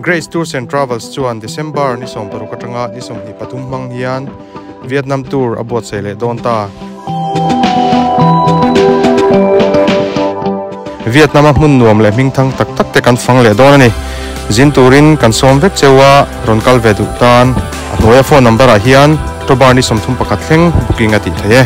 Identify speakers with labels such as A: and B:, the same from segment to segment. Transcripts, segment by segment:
A: Grace Tours and Travels chuan December ni 16 atanga ni 23 hmang hian Vietnam tour a buatsaih leh dawn ta. Vietnam a hmun nuam leh hmingthang tak tak te kan fang leh dawn a ni. Zin turin kan sawm vek cheu a, rawn kal ve duh tan a hnuaia phone number ah hian October ni 31 thleng booking a tih theih e.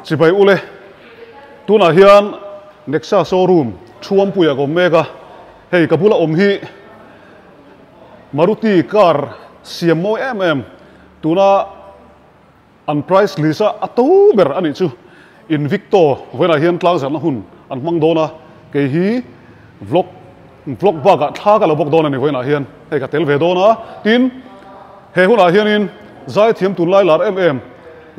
B: Chibai ule, tunah hian Nexa showroom Thuampuia ka awm mek a, hei ka bula awm hi Maruti car siam mawi em em tuna An price list a a to ber a nih chu. Invicto vawiinah hian tlangzarhna hun an hmang dawn a, kei hi vlog vlog bakah thla ka lo bawk dawn a ni vawiinah hian hei ka tel ve dawn a. Tin, he hunah hianin zaithiam tunlai lar em em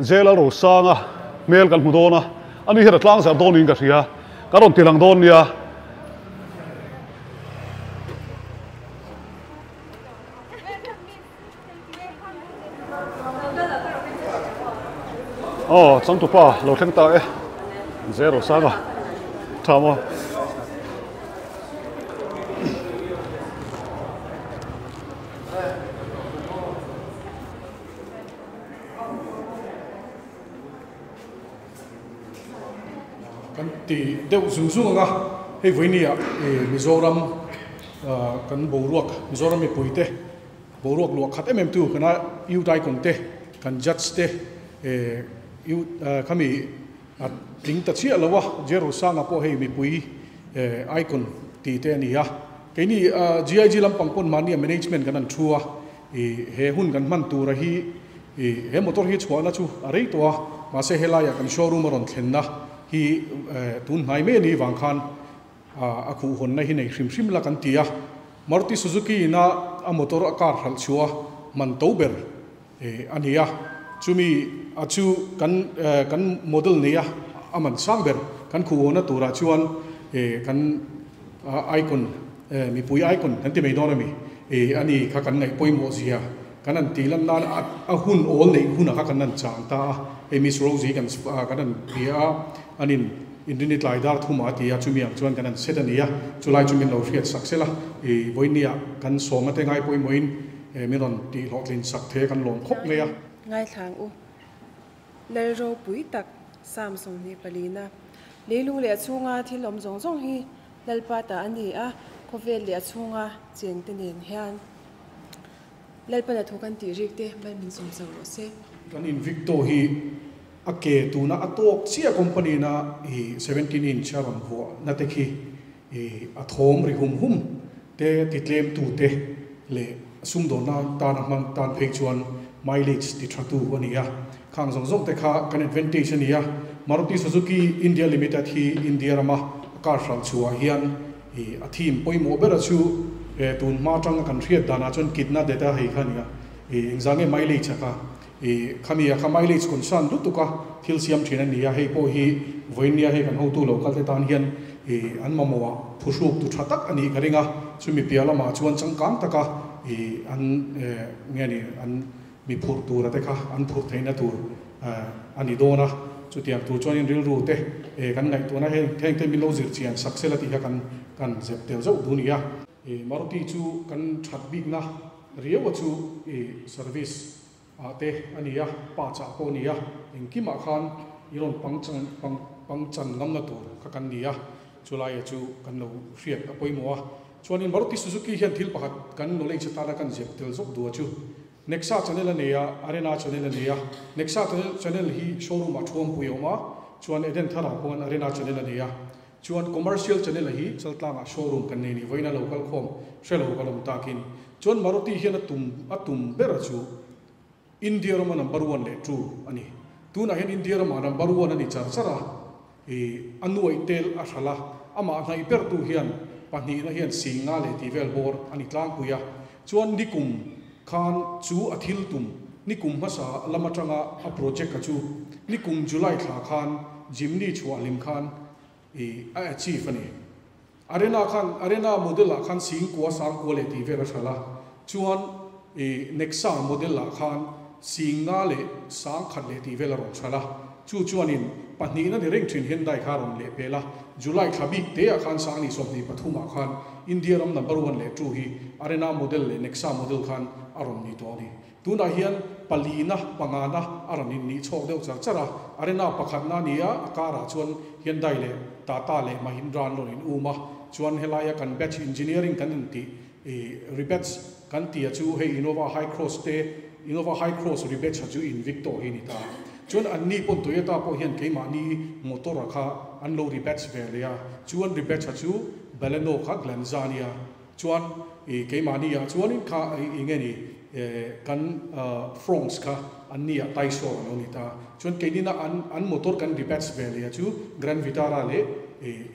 B: J Lalrosanga hmel kan hmu dawn a, ani hian a tlangzarh dawn niin ka hria, ka rawn ti lang dawn nia. Aw changtupa lo thleng ta e zero sanga tha maw.
C: Kan ti deuh zung zung ang a, hei vawinia Mizoram kan boruak Mizoram mipuite boruak luah khat em em tu kana Youth Icon te kan judge te Youth khami a tling ta chiah lo a, Jerusanga pawh hei mipui Icon ti te a ni a, keini GIG lampang pawn mahnia management kan an thu a, he hun kan hman tura hi Ih, he motor hi chhuahna chu a rei tawh a, mahse helaiah kan showroom a rawn thlenna hi tun hnai mai a nih vang khan a khuhhawnna hi nei hrim hrim la kan ti a. Maruti Suzuki ina a motor a car hralh chhuah a man to ber a ni a, chumi a chu kan kan model neia a man sang ber kan khuhhawnna turah chuan kan icon mipui icon kan ti mai dawn a mi a ni kha kan ngaih pawimawh zia. Kan han tih lan nan a hun awl neih hunah kha kan han chang ta a, hei Miss Rosie kan kan han bia a, an in inrini tlai dar thum ah a ti a, chumi ang chuan kan han set a ni a, chulai chu min lo hriat sak sela, i vawinia kan sawmna te ngai pawimawhin min rawn tih hlawhtlin sak the kan lawm khawp mai a.
D: Ngaithlang u, Lal ropui tak Sam 24na leilung leh a chhunga thil awm zawng zawng hi Lalpa ta a ni a, khawvel leh a chhunga chengte nen hian. Lalpana thu kan tih rik te mal min sawm chau rawh se.
C: Kan Invicto hi a ke tuna a tawk chiah company na i 17 inch a rawn vuah na te khi i a thawm ri hum hum te ti tlem tu te leh sumdawnna tan a hmang tan phei chuan mileage ti tha tu a ni a, khang zawng zawng te kha kan advantage a ni a. Maruti Suzuki India Limited hi India rama a car hralh chhuah hian I a theme pawimawh bera chu tun hma atanga kan hriat danah chuan kitna data hei kha a ni a, i engzah nge mileage a kha, i khami a kha mileage concern lutuk a thil siam thin a ni a, hei pawh hi vawinia hei kan hotu lo kalte tan hian i an mamawh ah phuhruk tu tha tak a nih ka ring a, chumi piah lamah chuan changkang taka i an nge ni an mi phurh tura te kha an phurh theihna tur a ni dawn a, chutiang tur chuanin rilru te kan ngaihtuahna heng heng te min lo zir chian sak sela tih kha kan kan zep tel zauh duh a ni a. Maruti chu kan that bikna riau a chu service ah te a ni a, pa chah pawh a ni a, engkimah khan i rawn pang chan pang pang chan ngamna tur kha kan ni a, chulaia chu kan lo hriat a pawimawh a. Chuanin Maruti Suzuki hian thil pakhat kan knowledge atana kan zep tel zawk duh a chu Nexa channel a nei a, Arena channel a nei a. Nexa channel hi showroom ah thuampui a awm a, chuan Eden Thar ah pawh Arena channel a nei a. Chuan commercial channel a hi Chaltlang ah showroom kan nei ni, vawiin a lo kal khawm hre lo ka lawm takin. Chuan Maruti hian a tum a tum ber chu. India rama number one leh two a ni. Tunah hian India ramah number one a ni char char a, ih a nuaih tel a hralh a, amah hnaih bertu hian pahnihna hian singa leh tih vel bawr a ni tlangpui a. Chuan nikum khan chu a thil tum, nikum hmasa lam atanga a project a chu nikum July thla khan Jimny chhuah hlim khan ih a achieve a ni. Arena khan Arena model ah khan singkua sangkua leh tih vel a hralh a, chuan ih Nexa model ah khan singa leh sangkhat leh tih vel a rawn hralh a, chu chuanin pahnihna ni reng thin Hyundai kha a rawn leh pel a, July thla bik te ah khan sangni 23 ah khan India ram number one leh two hi Arena model leh Nexa model khan a rawn ni tawh a ni. Tunah hian palina, pangana a rawn innih chhawk deuh char char a, Arena pakhatna a ni a, a karah chuan Hyundai leh Tata leh Mahindra an rawn in um a, chuan helaia kan batch engineering kan intih ih rebats kan tia chu hei Innova Hycross te, Innova Hycross rebats ha chu Invicto hi a ni ta. Chuan anni pawn Toyota pawh hian keimahni motor a kha an lo rebats ve leh a, chuan rebats ha chu Baleno kha Glanza a nia. Chuan i keimahni ah chuanin kha i nge ni kan Fronx kha an ni ah Taisor an lo ni ta. Chuan keinina an an motor kan rebadge ve leh a chu Grand Vitara leh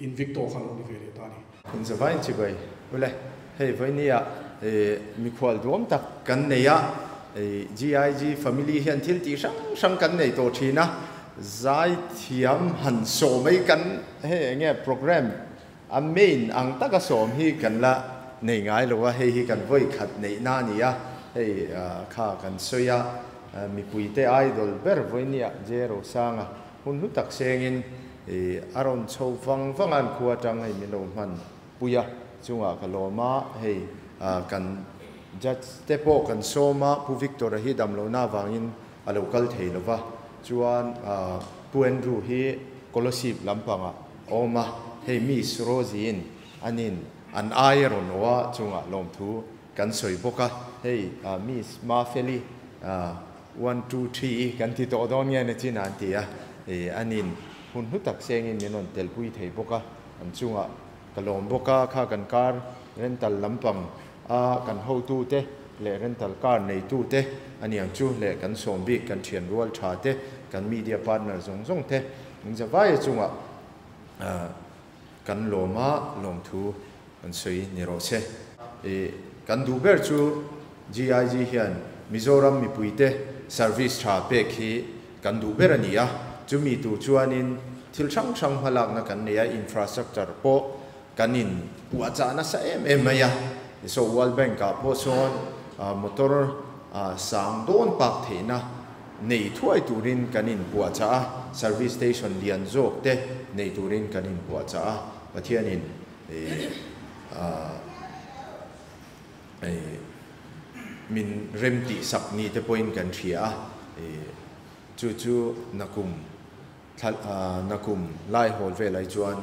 C: Invicto kha lo ni ve leh ta a ni.
E: In zavain chibai ule, hei vawinia mikhual duam tak kan nei a, GIG family hian thil tih hrang hrang kan nei tawh thin a, zaithiam han sawh mai kan hei enge programme A main ang taka sawm hi kan la nei ngai lo a, hei hi kan vawi khat neihna a ni a, hei kha kan sawi a, mipuite idol ber vawinia J Rosanga hun hlu tak sengin a rawn chho vang vang a, an khua atang hei min lo hman pui a, chungah ka lawm a, hei kan judge te pawh kan sawm a, Pu Victor-a hi damlohna avangin a lo kal thei lo va, chuan Pu Andrew hi Kolasib lampangah a awm a, hei Miss Rosie-in anin an ai a rawn awh a, chungah lawmthu kan sawi bawk a, hei Miss Mafeli one two three kan ti tawh dawn nge nachin an ti a, anin hun hlu tak sengin min rawn telpui thei bawk a, an chungah ka lawm bawk a, kha kan car rental lampang a kan hotute leh rental car neitute aniang chu leh kan sawm bik kan thian rual tha te kan media partner zawng zawng te in zavaia chungah kan lawm a lawmthu kan sawi ni rawh se. I kan duh ber chu GIG hian Mizoram mipuite service tha pek hi kan duh ber a ni a, chumi tur chuanin thil hrang hrang hmalakna kan nei a, infrastructure pawh Kan in puahchah nasa em em mai a, so World Bank ah pawh sawn motor sang dawn pak theihna nei thuai turin kan in puahchah a, service station lian zawk te nei turin kan in puahchah a, Pathianin min rem tih sak ni te pawhin kan hria a, chu chu nakum Thla nakum lai hawl vel ai chuan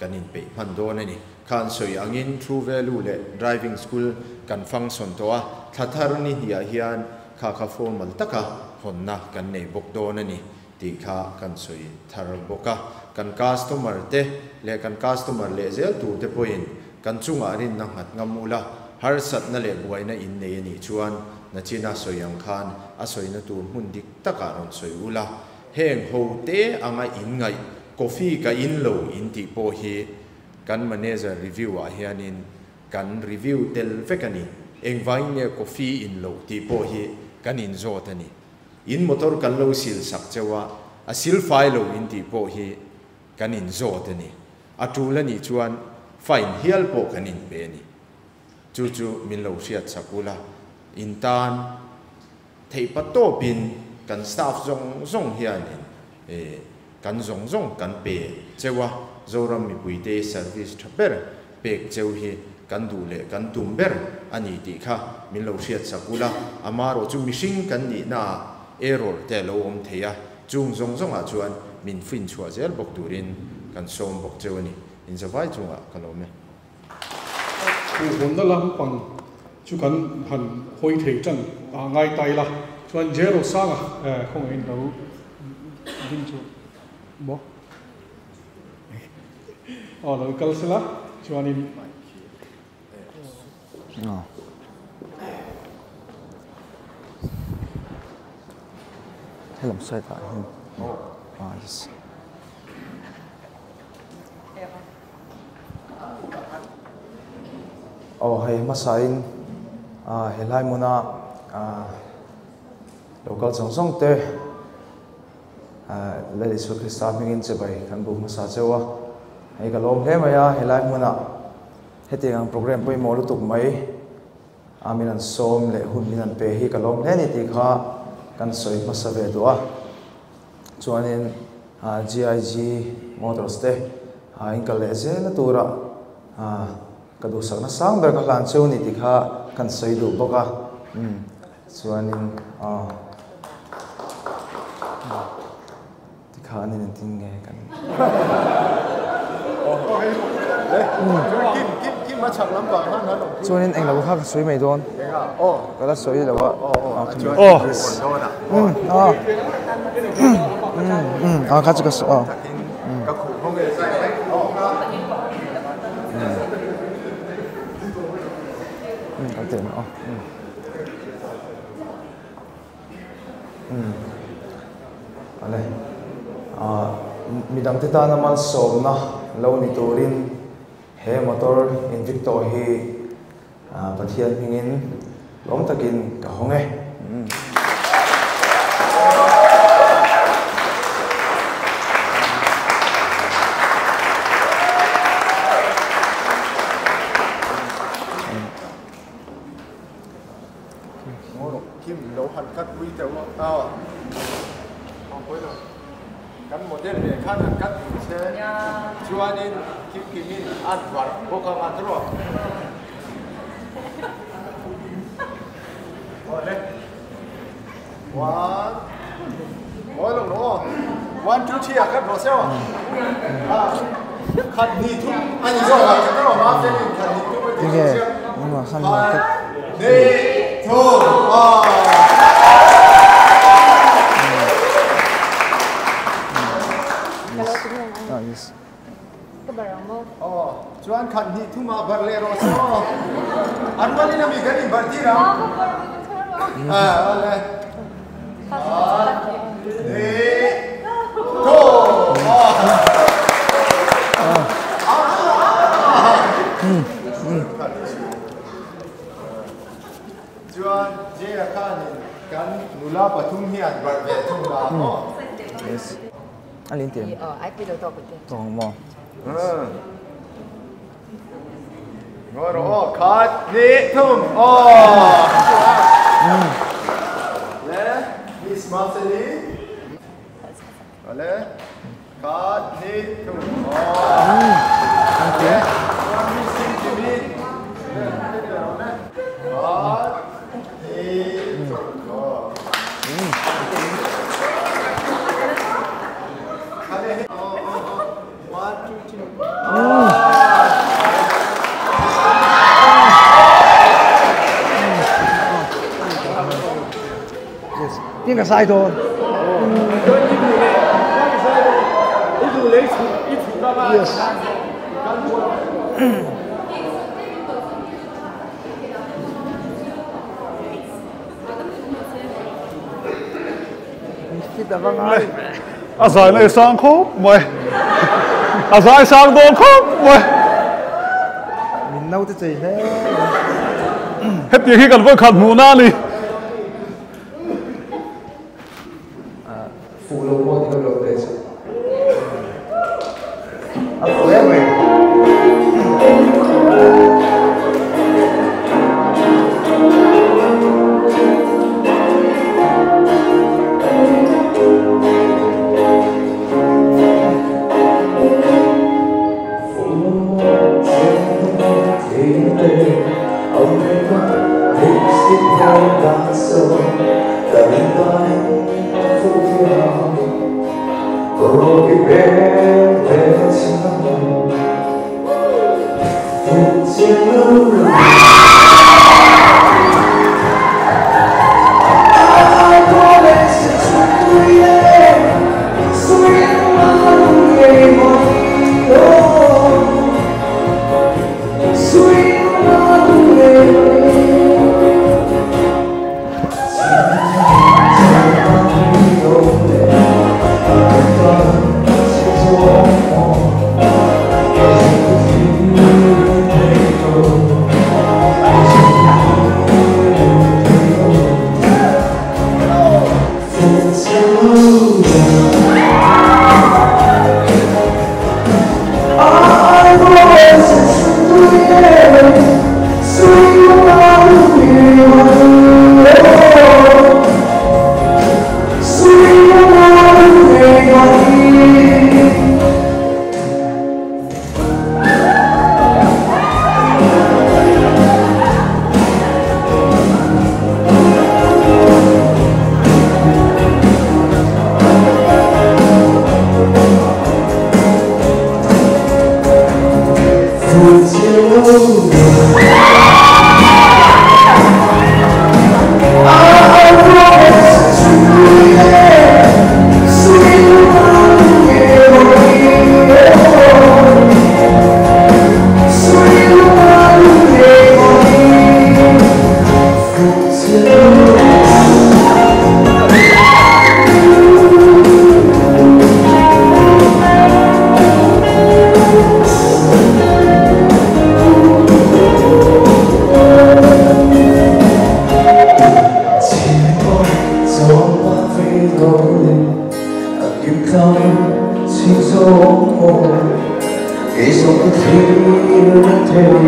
E: kan inpeih hman dawn a ni. Khan sawi angin True Value leh Driving School kan function tawh a, thla thar ni hniah hian kha kha formal taka hawnna kan nei bawk dawn a ni tih kha kan sawi thar bawk a. Kan customer te leh kan customer leh zel tur te pawhin kan chungah rinna nghat ngam ula, harsatna leh buaina in nei a nih chuan nachina sawi ang khan a sawina tur hmun dik takah rawn sawi ula, Heng ho te anga in ngaih coffee ka in lo in tih pawh hi kan manager review ah hianin kan review tel vek a ni. Engvangin nge coffee in loh tih pawh hi kan in zawt a ni. In motor kan lo sil sak cheu a, a sil fai lo in tih pawh hi kan in zawt a ni. A tul a nih chuan fine hial pawh kan in pe a ni. Chu chu min lo hriat sak ula, in tan Theihpa tawpin kan staff zawng zawng hianin kan zawng zawng kan pe cheu a, Zoram mipuite service tha ber pek cheu hi kan duh leh kan tum ber a ni tih kha min lo hriat sak ula, amarawh chu mihring kan nihnaah error te a lo awm thei a, chung zawng zawngah chuan min fin chhuah zel bawk turin kan sawm bawk cheu a ni. Inzavai chungah ka lawm e.
C: Huhhawnna lampang chu kan han hawi thei tan a ngai ta ila chuan Jero Sanga khawngaihin lo ding chu maw aw lo kal sela chuanin
F: Helam side ah hian ah yes.
G: Aw hei hmasain ah helai hmuna ah local zawng zawng te ah Lal Isua Krista hmingin chibai kan bu hmasa cheu a hei ka lawm hle mai a helai hmunah hetiang ang programme pawimawh lutuk mai a min an sawm leh hun min an pe hi ka lawm hle a ni tih kha kan sawi hmasa ve duh a chuanin GIG Motors te in kal leh zel na tura ka duhsakna sang ber ka hlan cheu a ni tih kha kan sawi duh bawk a chuanin Tikha an inentin nge kan Chuanin englo kha ka sawi mai dawn ka la sawi lo a a kha chu ka sawi a Ale ah midangte tana malsawmna lo ni turin he motor Invicto hi Pathian hmingin lawm takin ka hawng e.
E: Kim lo han cut pui teuh a kan model leh khan han cut pui che chuanin Kim Kimin an var bawk ang a trawh awle one mawi lo rawh one two three a cut rawh se aw khat hnih thum a ni zawk ang che trawh ma felin khat hnih thum a ti rawh se hnih thum aw aw chuan khat hnih thum ah bar leh rawh se aw an rualin ami kan inbar tir ang awle Chuan Jay-a khanin kan nula pathum hian barh ve thung la maw?
F: Yes. A lin tiang. Tawng maw?
E: Ngawi rawh aw, khat, hnih, thum, aw! Le, Miss Marceli. Ale, khat, hnih, thum, aw! Le, chuan Miss Kimkimi. Khat, hnih, thum, aw! Ale, aw, aw, aw. One, two, three.
F: Tin ka sai dawn. Yes.
B: A zai leh sang khawp mai. A zai sang dawn khawp mai.
F: Min naute chei hle.
B: Hetiang hi kan vawi khat hmuh na a ni.
F: Fuh lo pawh ni lo te chu. A fuh em mai.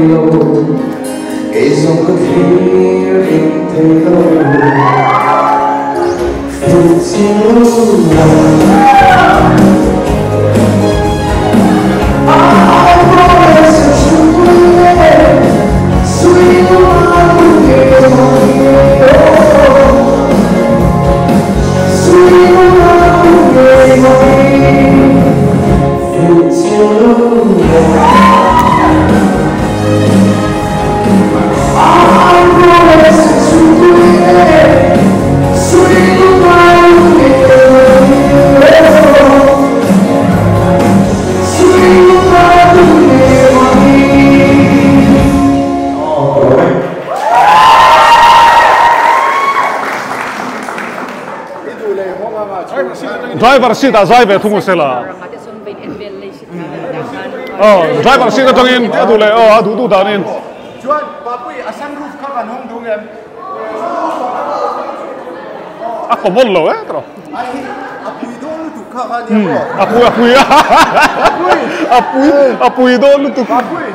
G: lo kei zawng ka thlir ring thei lo fuh chiang I promise sweet
B: Driver seat a zai ve thung sela. Oh, driver seat atangin adu le oh adu du danin.
E: Chuan papui a sunroof kha kan hong dung em.
B: A komol lo eh tro.
E: Ai a pui do lu tu kha kha ni mo.
B: A pui a pui. A pui a pui do lu tu.
E: Papui.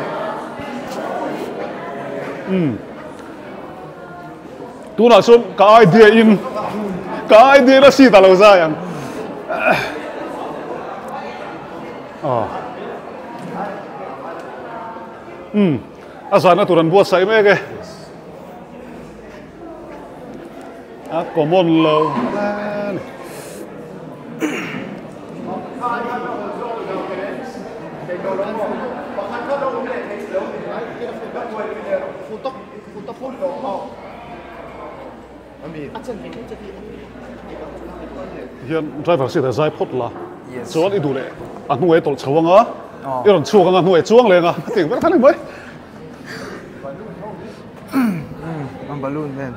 B: Tu na chuan ka idea in ka idea na seat a lo zai ang. Oh. A zana turan buat sai me ke. A common lo. Hian driver seat a zai phawt la. Chuan i duh leh a hnuai tawlh chho anga i rawn chhuak anga hnuai chuang leng a a ti ber khan mai.
G: Ang balloon nen.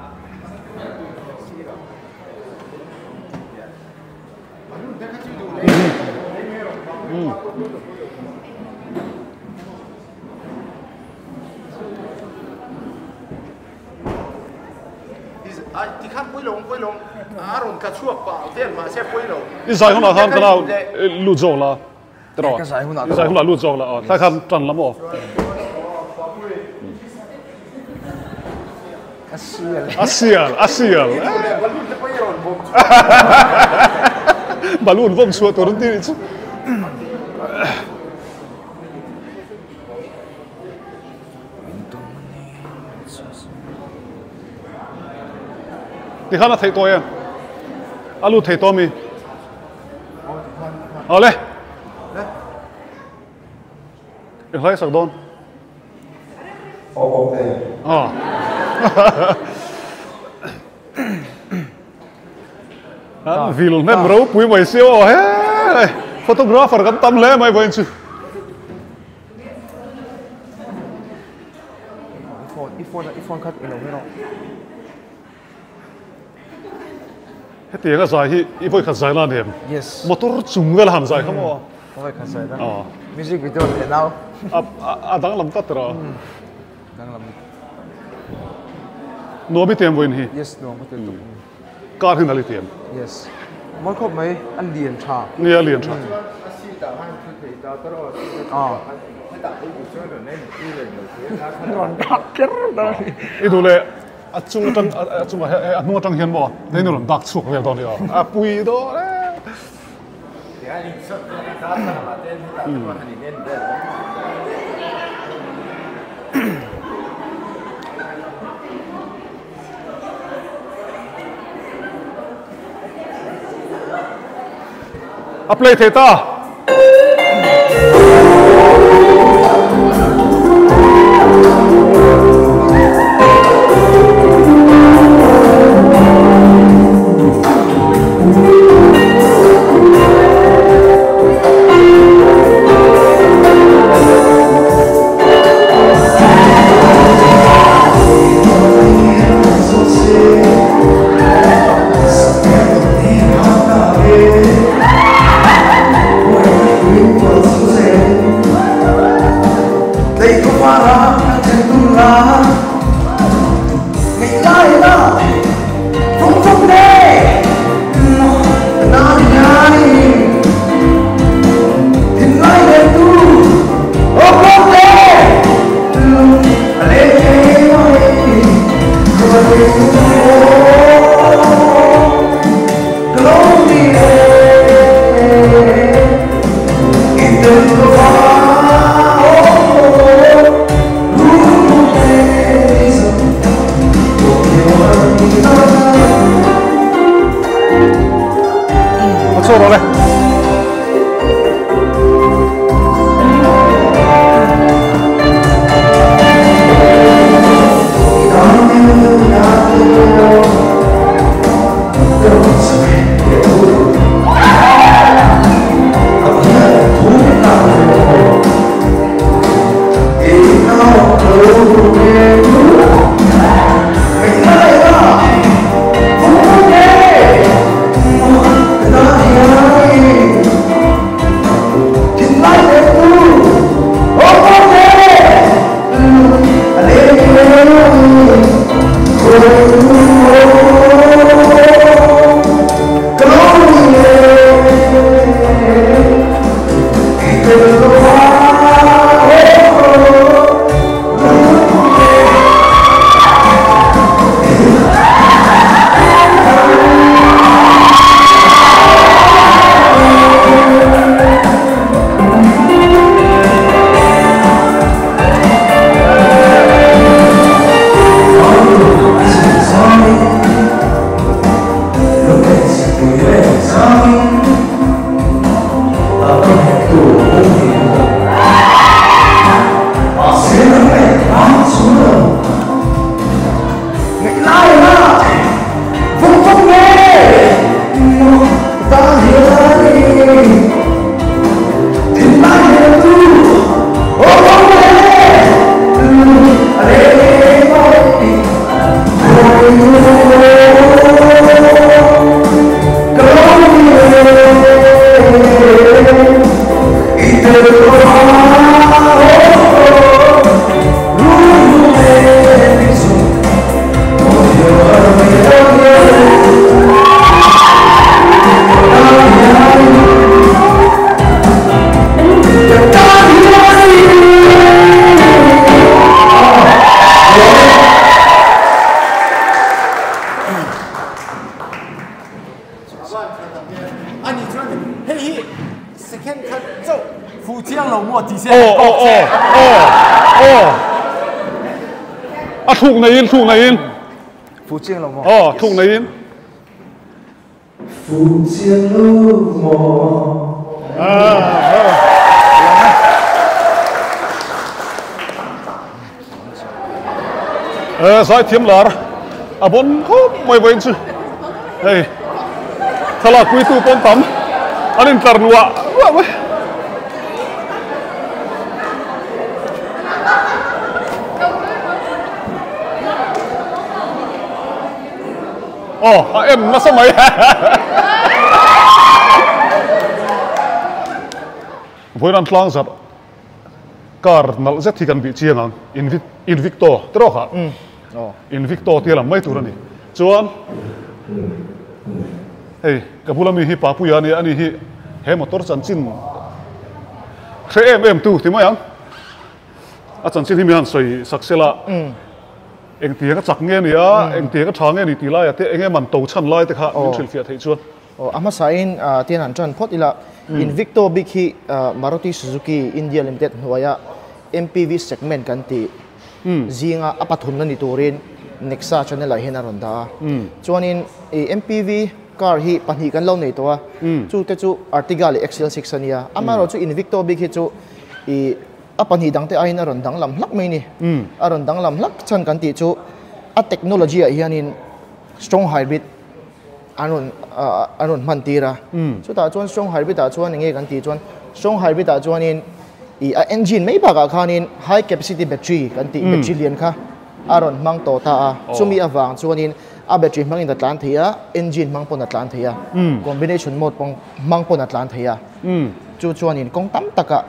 E: Ti khan pui lo pui lo a ron ka chuak pa vel ma se pui lo.
B: I zai hunah khan kana lut zawk la. Tro.
G: Ka zai hunah.
B: I zai hunah lut zawk la. Thlai khan tan lam aw.
G: Asial.
B: Asial, asial. Balloon vom chhuah tur an ti ni chu. Ti khan a theih tawh em? A lut thei tawh mi? Awle. I hlai sak dawn.
G: Oh, okay.
B: Oh. Vil hnem ro pui mai si aw he. Photographer kan tam hle mai vawiin chu.
G: I phone i phone khat ilo hero.
B: Hetiang a zai hi i vawi khat zai la nem.
G: Yes.
B: Motor chung vel han zai kha maw.
G: Vawi khat zai da. Music video leh nau.
B: A dang lam tlat ra.
G: Dang lam.
B: Nuam i tiam vawiin hi.
G: Yes, nuam ka ti tuk.
B: Car hi nal i tiam.
G: Yes. Mawi khawp mai an lian tha.
B: Nia lian tha.
G: Rawn dak ker dawn a ni.
B: I duh leh a chung atang a chungah hian a hnung atang hian maw hei ni rawn dak chhuak vel dawn a ni aw a pui dawn e. A play thei ta. Chaw rawh le. A thuk nei in thuk nei in
G: Fu chiang lo maw?
B: Aw thuk nei in
G: Fu chiang lo maw?
B: Eh sai thiam lar a bon khawp mai vawiin chu hei thlalak puitu pawn tam an intlar nuah nuah mai. Aw a en nasa mai vawiin an tlang zarh car nalh zet hi kan bih chiang ang Invicto te rawk ah Invicto tia lam mai tur a ni chuan hei ka bula mi hi Papuia a nia ani hi he motor chanchin hre em em tu ti mai ang a chanchin hi mi han sawi sak sela engtiang a chak nge ni a engtiang a tha nge ni tih laia te enge man to chhan lai te kha min hrilhfiah theih chuan.
G: Aw a hmasain tian han tan phawt ila Invicto bik hi Maruti Suzuki India Limited hnuaia MPV segment kan tih zinga a pathumna ni turin Nexa channel ah hian a rawn dah a. Chuanin i MPV car hi pahnih kan lo nei tawh a, chu te chu Ertiga leh XL6 a nia. Amaherawhchu Invicto bik hi chu i a pahnih dangte aiin a rawn danglam hlak mai ni. A rawn danglam hlak chhan kan tih chu a technology ah hianin strong hybrid an rawn an rawn hman tir a. Chutah chuan strong hybrid ah chuan enge kan tih chuan strong hybrid ah chuanin ih a engine mai bakah khanin high capacity battery kan tih battery lian kha a rawn hmang tawh ta a. Chumi avang chuanin a battery hmangin a tlan thei a, engine hmang pawn a tlan thei a, combination mode pawng hmang pawn a tlan thei a. Chu chuanin kawng tam takah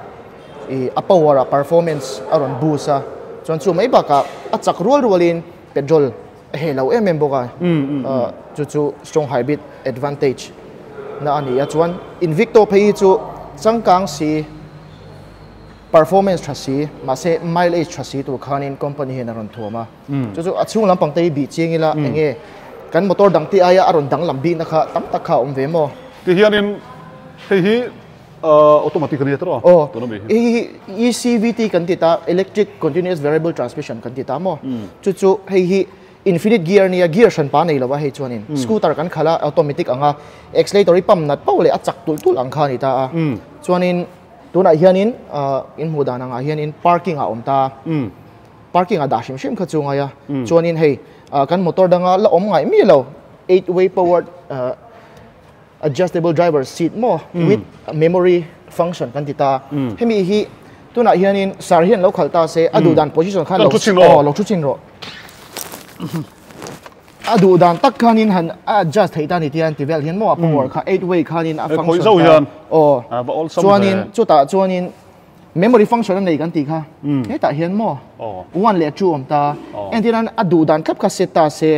G: ih a power ah performance a rawn boost a, chuan chu mai bakah a chak rual rualin petrol a heh lo em em bawk a, chu chu strong hybrid advantage na a ni a, chuan Invicto phei hi chu changkang si performance tha si mahse mileage tha si tur khanin company hian a rawn thuam a, chu chu a chhung lampang te hi bih chiang ila enge kan motor dang te aia a rawn danglam bikna kha tam tak kha a awm ve maw?
B: Tihianin hei hi Automatic a ni tawh a?
G: Aw, hei hi ECVT kan ti ta, Electric Continuous Variable Transmission kan ti ta maw? Chu chu hei hi
H: Infinite gear nia gear hran pa nei lova hei chuanin scooter kan khala automatic anga accelerator i pump nat pauh leh a chak tulh tulh ang kha a ni ta a. Chuanin tunah hianin in hmuh dan angah hianin parking ah awm ta parking ah dah hrim hrim kha chu ngai a. Chuanin hei kan motor danga la awm ngaih mi lo 8 way powered adjustable driver seat maw with memory function kan ti ta. Hemi hi tunah hianin sar hian lo khalh ta se a duh dan position khan lo lo thu chin rawh. A duh dan tak khanin han a adjust theih ta ni tian ti vel hian maw a power kha 8 way khanin a function ta. Aw chuanin chutah chuanin memory function a nei kan tih kha hetah hian maw 1 leh 2 awm ta. Entirnan a duh dan thlap kha set ta se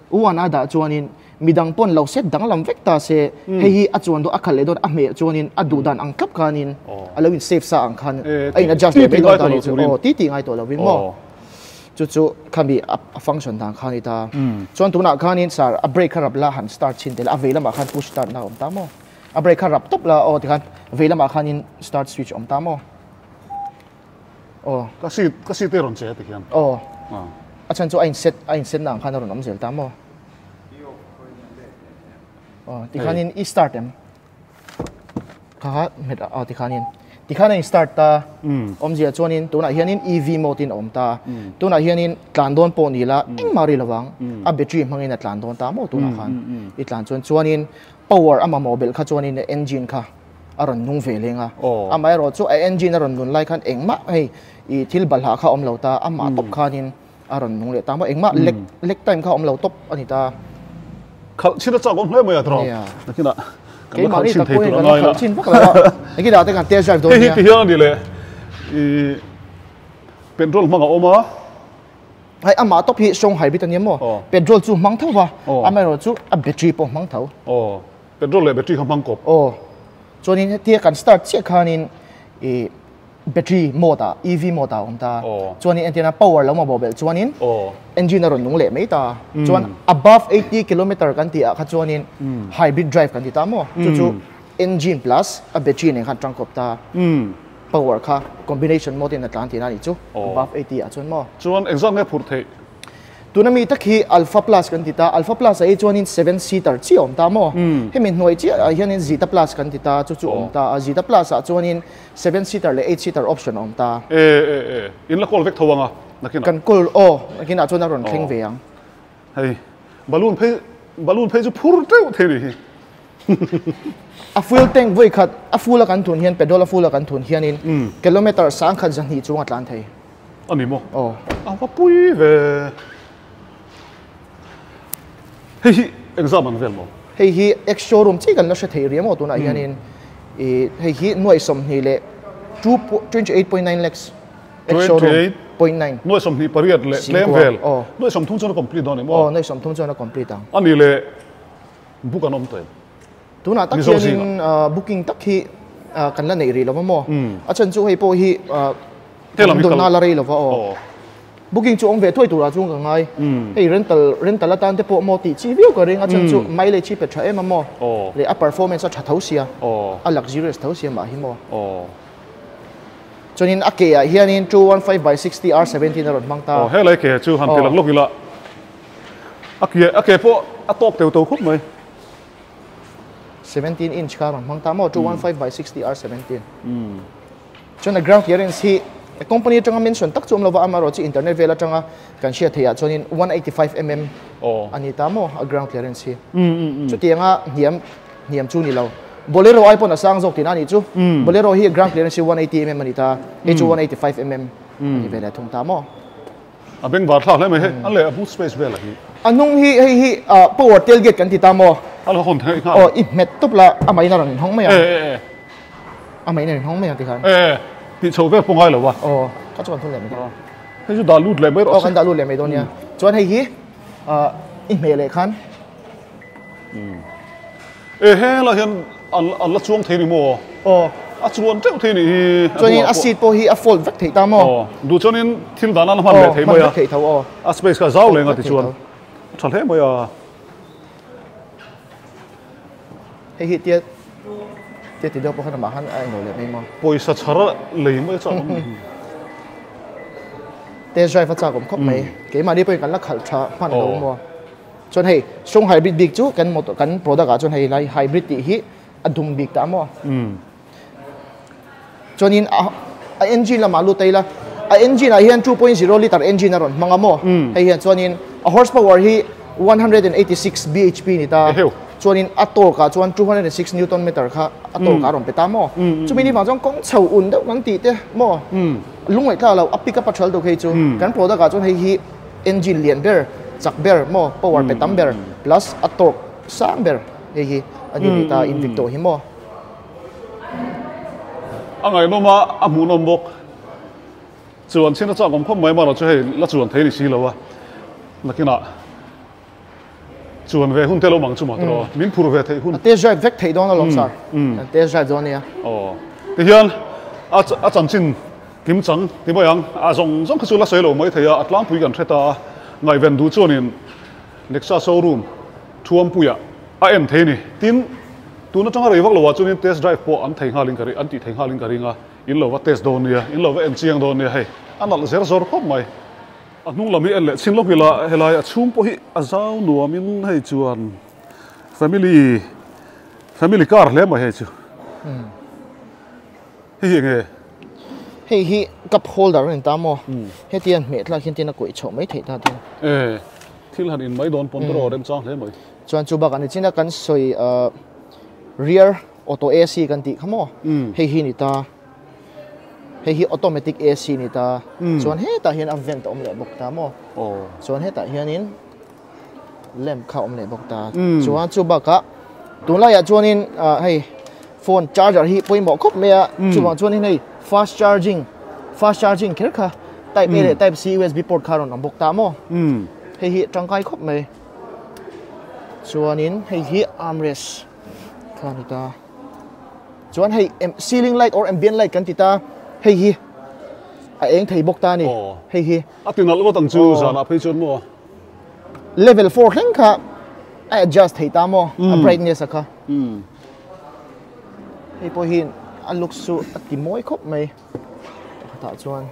H: 1 a dah chuanin midang pawn lo set danglam vek ta se hei hi a chuan dawn a khalh leh dawn a hmeh chuanin a duh dan ang thlap khanin a lo in save sa ang khan a in adjust leh mai dawn ta ni chu. Aw ti ti ngai tawh lovin maw chu chu khami a function dan kha ni ta. Chuan tunah khanin sir a brake kha rap la han start chin tel a vei lamah khan push start na awm ta maw a brake kha rap tawp la aw tikhan vei lamah khanin start switch awm ta maw aw
B: ka seat ka seat te rawn che ti hian
H: aw a chhan chu a in set a in set na ang khan a rawn awm zel ta maw aw tikhanin i start em kha kha hmet aw tikhanin tikhan a in start ta awmzia chuanin tunah hianin EV mode in a awm ta tunah hianin tlan dawn pawh ni la engmah ri lovang a battery hmangin a tlan dawn ta maw tunah khan i tlan chuan chuanin power a mamawh belh kha chuanin engine kha a rawn nung ve leng a amaherawh chu a engine a rawn nun lai khan engmah hei i thil balhah kha awm lo ta amah tawp khanin a rawn nung leh ta maw engmah leg leg time kha awm lo tawp a ni ta.
B: Khalh chin a chak awm hle mai a tawrh nakinah kan la khalh chin thei tur a ngai la
H: khalh chin vak lo a nakinah te kan test drive dawn nia.
B: Hei hi ti hian a ni le i petrol hmang a awm a.
H: Hei amah tawp hi strong hybrid a nia maw petrol chu hmang tho va amaherawh chu a battery pawh hmang tho.
B: Aw petrol leh battery kha hmang kawp.
H: Aw chuanin hetia kan start chiah khanin i battery mode ah EV mode ah a awm ta chuanin entirna power lo mamawh belh chuanin engine a rawn nung leh mai ta chuan above 80 kilometer kan tih ah kha chuanin hybrid drive kan ti ta maw chu chu engine plus a battery nen khan tangkawp ta power kha combination mode in a tlan tihna a nih chu above 80 ah chuan maw.
B: Chuan engzat nge phurh theih?
H: Tuna mi tak hi Alpha Plus kan ti ta, Alpha Plus ah hi chuanin 7 seater chiah a awm ta maw? Hemi hnuai chiah ah hianin Zeta Plus kan ti ta, chu chu a awm ta a, Zeta Plus ah chuanin 7 seater leh 8 seater option a awm ta.
B: E e e, in la call vek tho ang a, nakinah.
H: Kan call, aw, nakinah chuan a rawn thleng ve ang.
B: Hei, balloon phei, balloon phei chu phur teuh thei ni hi.
H: A fuel tank vawi khat, a full a kan thun hian, petrol a full a kan thun hianin kilometer sangkhat zahnih chung a tlan thei.
B: A ni maw? Aw. A va pui ve. Hei hi exam an vel maw?
H: Hei hi ex showroom chi kan la hre thei riam aw tunah hianin i hei hi nuai sawmhnih leh 28.9 lakhs ex showroom 0.9.
B: Nuai sawmhnih pariat leh tlem vel. Nuai sawmthum chuan a complete dawn em
H: aw? Aw, nuai sawmthum chuan a complete ang.
B: A ni leh book an awm tawh em?
H: Tunah tak hianin booking tak hi kan la neih rih lo va maw? A chhan chu hei pawh hi dawlna la rei lo va aw. Booking chu awm ve thuai turah chuan ka ngai. Hei rental rental atan te pawh maw tih chi viau ka ring a chhan chu mileage hi pe tha em a maw? Leh a performance a tha tho sia, a luxurious tho sia mah hi maw? Chuanin a ke ah hianin 215 by 60 R17 a rawn hmang ta.
B: Aw helai ke chu han ti lang lawk ila a ke a ke pawh a tawk teu tho khawp mai.
H: 17 inch kha rawn hmang ta maw 215 by 60 R17. Chuan a ground clearance hi a company atanga mention tak chu awm lova amaherawh chu internet vel atanga kan hriat theih ah chuanin 185 mm a ni ta maw a ground clearance hi. Chutianga hniam hniam chu ni lo. Bolero ai pawn a sang zawk tihna a nih chu. Bolero hi ground clearance hi 180 mm a ni ta, hei chu 185 mm a ni ve leh thung ta maw.
B: A beng var thlak hle mai hei, an leh a boot space vel a hi.
H: A hnung hi hei hi power tailgate kan ti ta maw?
B: A lo hawn theih nghal.
H: Aw i hmet tawp la a main a rawn inhawng mai ang. E e e. A main a rawn inhawng mai ang tikhan.
B: E e, tih chho vel pawh ngai lo a.
H: Aw, ka chuan thun leh mai dawn.
B: Hei chu dah lut leh mai rawh se.
H: Aw kan dah lut leh mai dawn nia. Chuan hei hi i hmeh leh khan.
B: E helai hian an la chuang thei ni maw?
H: Aw.
B: A chuan teuh thei nih hi.
H: Chuanin a seat pawh hi a fold vek thei ta maw?
B: Aw. Duh chuanin thil dan an hman leh thei mai a.
H: Aw, hman vek thei tho aw.
B: A space kha zau leng a ti chuan. A tha hle mai a.
H: Hei hi tia tia ti deuh pawh khan amah khan a englo leh mai maw?
B: Pawisa chhar a lei mai chak awm.
H: Test drive a chak awm khawp mai. Keimahni pawhin kan la khalh tha hman lo maw. Chuan hei strong hybrid bik chu kan motor kan product ah chuan hei lai hybrid tih hi a dum bik ta maw. Chuanin a a engine lamah lut ta ila a engine ah hian 2.0 liter engine a rawn hmang a maw. Hei hian chuanin a horsepower hi 186 bhp ni ta. Chuanin a torque ah chuan 206 newton meter kha a torque ah a rawn pe ta maw. Chumi ni vang chuan kawng chho un deuh kan tih te maw. Lungngaih lo a pick up a thal deuh hei chu kan product ah chuan hei hi engine lian ber chak ber maw power pe tam ber plus a torque sang ber hei hi a ni ta Invicto hi maw.
B: A ngaihnawm a a hmuhnawm bawk chuan chhin a chak awm khawp mai marawh chu hei la chuan thei ni si lo a nakinah chuan ve hun te lo mang chu maw tawh min phur ve theih hun. A
H: test drive vek theih dawn alawm sir. Kan test drive dawn ania.
B: Aw tihian a a chanchin kim chang ti mai ang a zawng zawng kha chu la sawi lo mai thei a a tlangpui kan hre ta a ngaihven duh chuanin Nexa showroom Thuampuia a en thei a ni. Tin tun atanga rei vak lo ah chuanin test drive pawh an thei nghalin ka ring an tih thei nghalin ka ring a in lo va test dawn nia in lo va en chiang dawn nia hei a nalh zer zawr khawp mai. A hnung lam hi en leh chhin lawk ila helai a chhung pawh hi a zau nuamin hei chuan family family car hle mai hei chu hei hi enge?
H: Hei hi cup holder a ni ta maw? Heti hian hmeh thlak hian tin a kawih chhoh mai theih ta tin.
B: E thil han in mai dawn pawn tawh remchang hle mai.
H: Chuan chu bakah nichina kan sawi rear auto AC kan tih kha maw? Hei hi ni ta. Hei hi automatic AC ni ta. Chuan hetah hian a vent a awm leh bawk ta maw? Chuan hetah hianin lamp kha a awm leh bawk ta. Chuan chu bakah tunlaiah chuanin hei phone charger hi pawimawh khawp mai a. Chuvang chuanin hei fast charging fast charging kher kha type A leh type C USB port kha a rawn awm bawk ta maw? Hei hi tangkai khawp mai. Chuanin hei hi armrest kha a ni ta. Chuan hei ceiling light or ambient light kan ti ta hei hi a eng thei bawk ta a ni hei hi.
B: A ti nalh ngawt ang chu zanah phei chuan maw.
H: Level 4 thleng kha a adjust thei ta maw a brightness a kha. Hei pawh hi a looks chu a ti mawi khawp mai pakhatah chuan.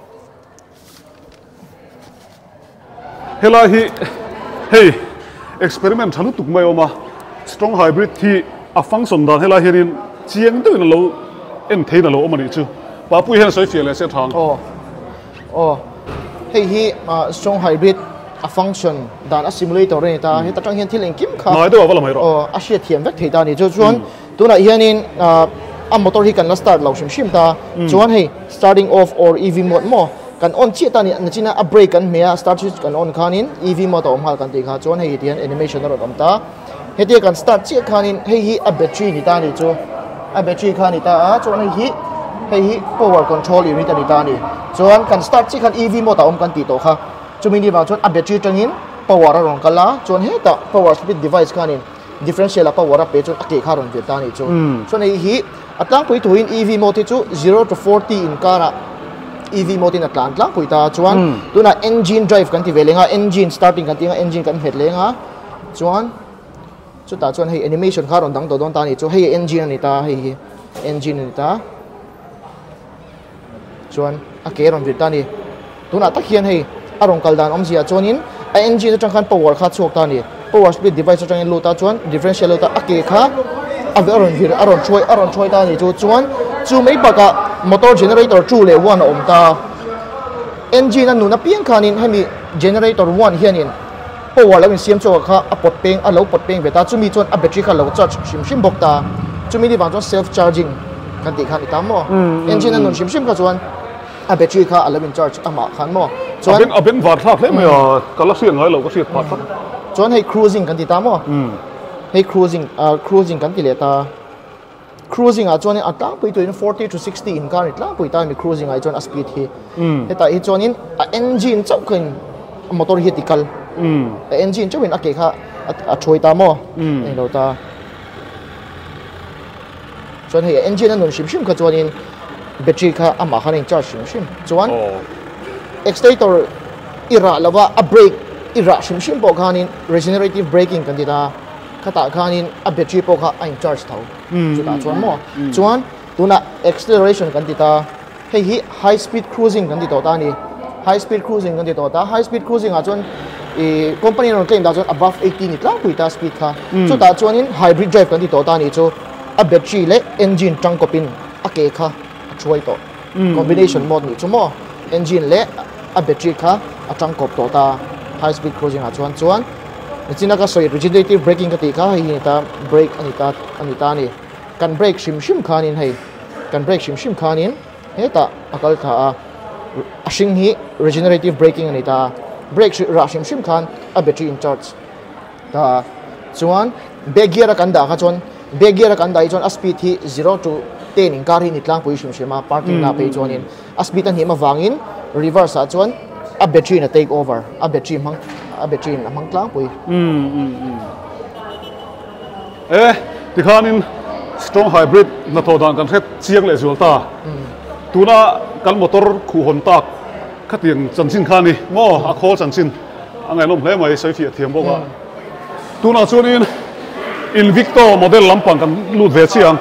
B: Helai hi hei experiment tha lutuk mai a awm a, strong hybrid hi a function dan helai hianin chiang deuhin a lo en theiin a lo awm a nih chu. Papui hian a sawi fiah leh se thang.
H: Aw aw hei hi strong hybrid a function dan a simulator a ni ta, heta tang hian thil engkim kha
B: Hnai deuh a va la mai rawh.
H: Aw a hriat thiam vek thei ta a ni. Chu chuan tunah hianin a motor hi kan la start lo hrim hrim ta, chuan hei starting off or EV mode maw kan on chiah ta a ni nachina a brake kan hmeh a start switch kan on khanin EV mode a awm nghal kan tih kha chuan hei hi tihian animation a rawn awm ta hetia kan start chiah khanin hei hi a battery ni ta a ni chu a battery kha a ni ta a chuan hei hi hei hi power control unit a ni ta a ni chuan kan start chiah khan EV mode a awm kan tih tawh kha chumi ni vang chuan a battery atangin power a rawn kal a chuan hetah power split device khanin differential a power a pe chuan a ke kha a rawn vir ta a ni chu chuan hei hi A tlangpui thuin EV mode hi chu 0 to 40 inkarah EV mode in a tlan tlangpui ta chuan tunah engine drive kan ti ve leng a engine starting kan ti anga engine kan hmet leng a chuan chutah chuan hei animation kha a rawn dang tawh dawn ta a ni chu hei engine a ni ta hei hi engine a ni ta chuan a ke a rawn vir ta a ni tunah tak hian hei a rawn kal dan awmzia chuanin a engine atang khan power kha a chhuak ta a ni power split device atangin lut a chuan differential lut a a ke kha a rawn vir a rawn hruai a rawn hruai ta a ni chu chuan chu mai bakah motor generator 2 leh 1 a awm ta engine a nun apiang khanin hemi generator 1 hianin power lo insiam chhuak kha a pawt peng a lo pawt peng ve ta chumi chuan a battery kha a lo charge hrim hrim bawk ta chumi ni vang chuan self charging kan tih kha a ni ta maw engine a nun hrim hrim kha chuan a battery kha a lo in charge amah khan maw
B: chuan a beng var thlak hle mai a ka la hriat ngai lo ka hriat phah tlat
H: chuan hei cruising kan ti ta maw hei cruising cruising kan ti leh ta cruising ah chuan a tlangpui turin 40 to 60 inkar ni tlangpui ta mi cruising ah chuan a speed hi hetah hi chuanin a engine chauh kha in a motor hi a ti kal a engine chauhin a ke kha a thuai ta maw englo ta chuan hei a engine a nun hrim hrim kha chuanin battery kha amah khan a in charge hrim hrim chuan accelerator i rah lova a brake i rah hrim hrim pawh khanin regenerative braking kan ti ta. Khatah khanin a battery pawh kha a in charge tho chutah chuan maw chuan tunah acceleration kan ti ta hei hi high speed cruising kan ti tawh ta a ni High speed cruising kan ti tawh ta. High speed cruising ah chuan i company an rawn claim dah chuan above 80 ni tlangpui ta speed kha. Chutah chuanin hybrid drive kan ti tawh ta nih chu a battery leh engine tangkawpin a ke kha a thuai tawh. Combination mode nih chu maw engine leh a battery kha a tangkawp tawh ta high speed cruising ah chuan chuan nichina ka sawi regenerative braking ka tih kha hei hi ni ta brake a ni ta a ni ta a ni. Kan brake hrim hrim khanin hei kan brake hrim hrim khanin hetah a kal thla a a hring hi regenerative braking a ni ta a brake rah hrim hrim khan a battery in charge ta a chuan back gear a kan dah kha chuan back gear a kan dah hi chuan a speed hi zero to ten inkar hi ni tlangpui hrim hrim a parking lah phei chuanin a speed a hniam avangin reverse ah chuan a battery in a take over a battery hmang a battery in a hmang tlangpui.
B: E, tikhanin strong hybrid hnathawh dan kan hret chiang leh zual ta. Tuna kan motor khuh hawn tak khatiang chanchin kha a ni maw? A khawl chanchin a ngaihnawm hle mai, sawi fiah thiam bawk a. Tunah chuanin Invicto model lampang kan lut ve chiah ang.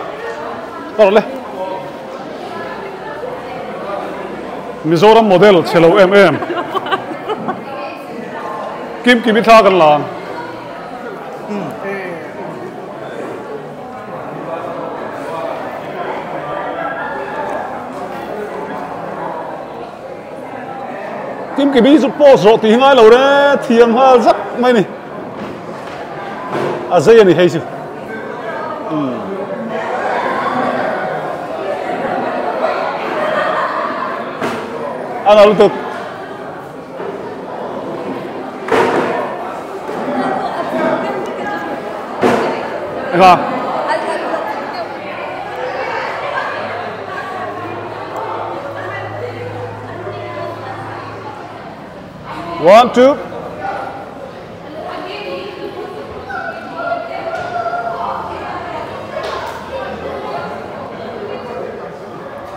B: Ka rawh le. Mizoram model chhe lo em em. Kim Kimi thla kan la ang. Kim Kimi chu post rawh tih hi ngai lo re, thiam nghal zak mai ni. A zei a ni hei chu. A nal lutuk. Eka. One, two.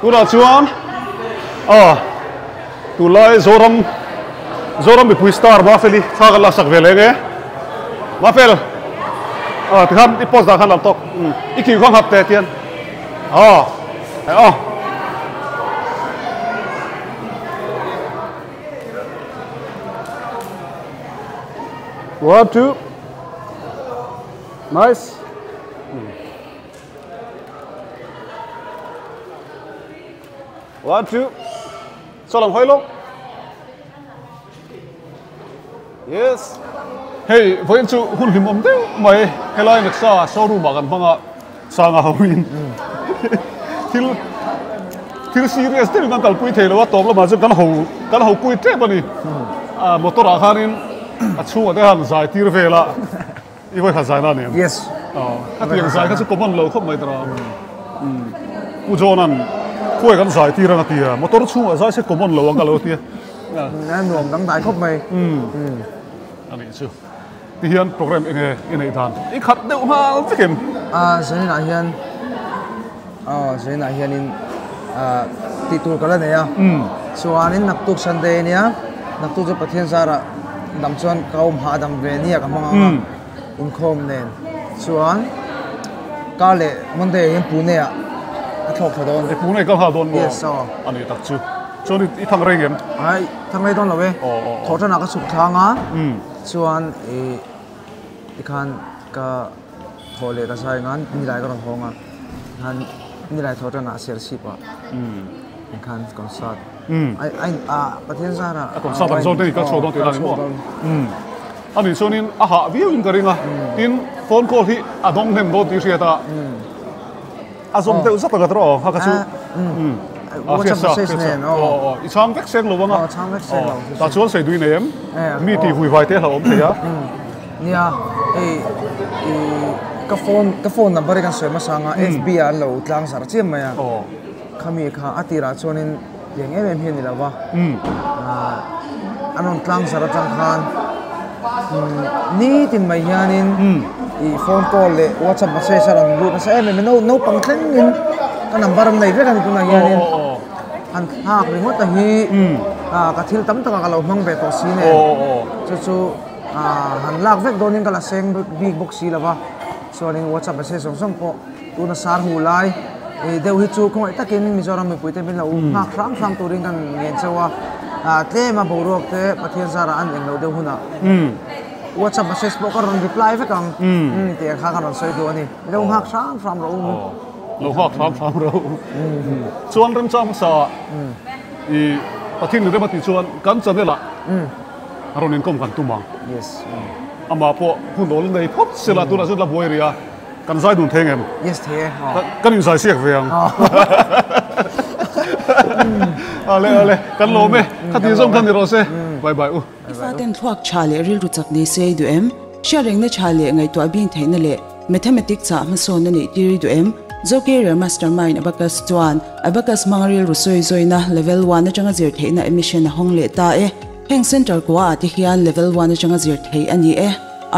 B: Tunah chuan ah Tunlai Zoram Zoram mipui star Mafeli thla kan la sak ve leh nge Mafel ah tikhan i post dah khan lam tawk i kiu kha nghat teh tian ah eh aw One two nice One two Saw lam hawi lawk. Yes. Hei vawiin chu hun hlim awm deuh mai helai Nexa showroom ah kan hmang a sanga hoin thil thil serious deuhin kan kalpui thei lo a tawp lamah chuan kan ho kan ho kui tep a ni. A motor ah khanin a chhungah te khan zai tir vel a i vawi khat zai na nen.
G: Yes.
B: A tiang zai kha chu common lo khawp mai tara. Pu John-a'n khuai kan zai tir ang a ti a, motor chhungah zai se common lo ang ka lo ti a.
G: A nuam dang dai khawp mai.
B: A nih chu. Ti hian program enge i neih dan i khat deuh nghal vek em?
G: A zaninah hian aw zaninah hianin tih tur ka la nei a. Chuanin naktuk Sunday ania, naktuk chu Pathian zarah dam chuan ka awm hahdam ve nia ka hmang ang a. Inkhawm nen chuan kar leh Monday ah hian Pune ah a thlawk thla dawn.
B: E Pune kal nghal dawn maw?
G: Yes aw.
B: A ni tak chu. Chuan i thang reng em?
G: Ai thang rei dawn lo e.
B: Aw aw.
G: Thawh tan ah ka chhuk thlang a. Chuan i tikhan ka thawh leh ka zai ngan nilai ka rawn hawng a. Tikhan nilai thawh tan ah Serchhip ah tikhan concert. Ai ai a Pathian zar ah.
B: A concert ang zawn te ni kal chhuak dawn tih na ni maw? A nih chuanin a hah viauin ka ring a, tin phone call hi a dawng hnem dawn tih hriat a, a zawm deuh zat ang a tawh a kha chu a hriat sa, hriat sa, aw aw i chhang vek seng lo ang a, tah chuan sawi dui nei em, mi tih vui vai te a hlauhawm thei a.
G: Nia, hei i ka phone ka phone number hi kan sawi hmasa ang a, FB ah an lo tlang zar chiam mai a, khami kha a tirah chuanin Tiang em em hi a ni lo va, an rawn tlang zar atang khan nitin mai hianin ih phone call leh whatsapp message a rawn lut nasa em em a, naupang thlengin ka number an nei vek a ni tunah hianin han thlak ringawt a hi ka thil tam takah ka lo hmang ve tawh si nen chu chu han lak vek dawnin ka la seng bik bawk si lo va chuanin whatsapp message zawng zawng pawh. Tuna sar hu lai deuh hi chu khawngaih takin Mizoram mipuite min lo nghak hram hram turin kan ngen cheu a. Tlem a boruak te Pathian zarah an eng lo deuh hunah WhatsApp message pawh ka rawn reply vek ang tih ang kha ka rawn sawi duh a ni. Lo nghak hram hram rawh u.
B: Lo nghak hram hram rawh u. Chuan remchang hmasa i Pathian in rem a tih chuan kan channel ah rawn inkawm kan tum ang.
G: Yes.
B: Amah pawh hun awl nei phawt sela tunah chuan la buai rih a. Kan zai dun thei ngem?
G: Yes thei e.
B: Kan in zai siak ve ang. Ale ale kan lawm e. Khati zawng khan ni rawh se. Bye bye u.
I: I faten thluak tha leh rilru chak nei se i duh em? Hriatrengna tha leh ngaihtuah bing theihna leh Mathematics ah hmasawnna neih tir i duh em? Zocareer Mastermind Abacus chuan Abacus hmanga rilru sawi zawina Level one atanga zir theihna admission a hawng leh ta e. Heng center kua ah te hian Level one atanga zir theih a ni e.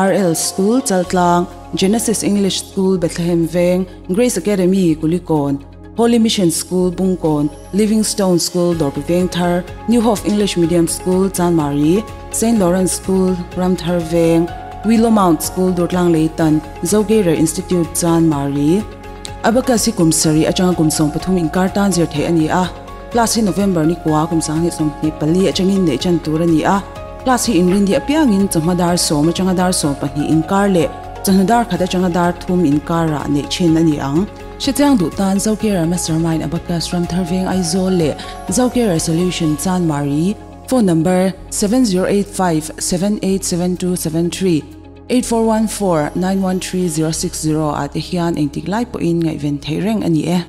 I: RL School, Chaltlang. Genesis English School, Bethlehem Veng, Grace Academy, Kulikawn, Holy Mission School, Bungkawn, Living Stone School, Dawrpi Vengthar, New Hope English Medium School, Chanmari, Saint Lawrence School, Ramthar Veng, Willow Mount School, Durtlang Leitan, Zogerer Institute, Chanmari. Abacus hi kum sarih atanga kum 13 inkar tan zir theih a ni a, class hi November ni kua kum 2024 atangin neih chan tur a ni a. Class hi inrindi apiangin chawhma dar sawm atanga dar 12 inkar leh chawhnu dar khat atanga dar thum inkarah neih thin a ni ang. Hrechiang duh tan Zocarer Mastermind Abacus Ramthar Veng Aizawl leh Zocarer Solution Chanmari, Phone number, 7085 787273, 8414 913060 ah te hian engtik lai pawhin ngaihven theih reng a ni e.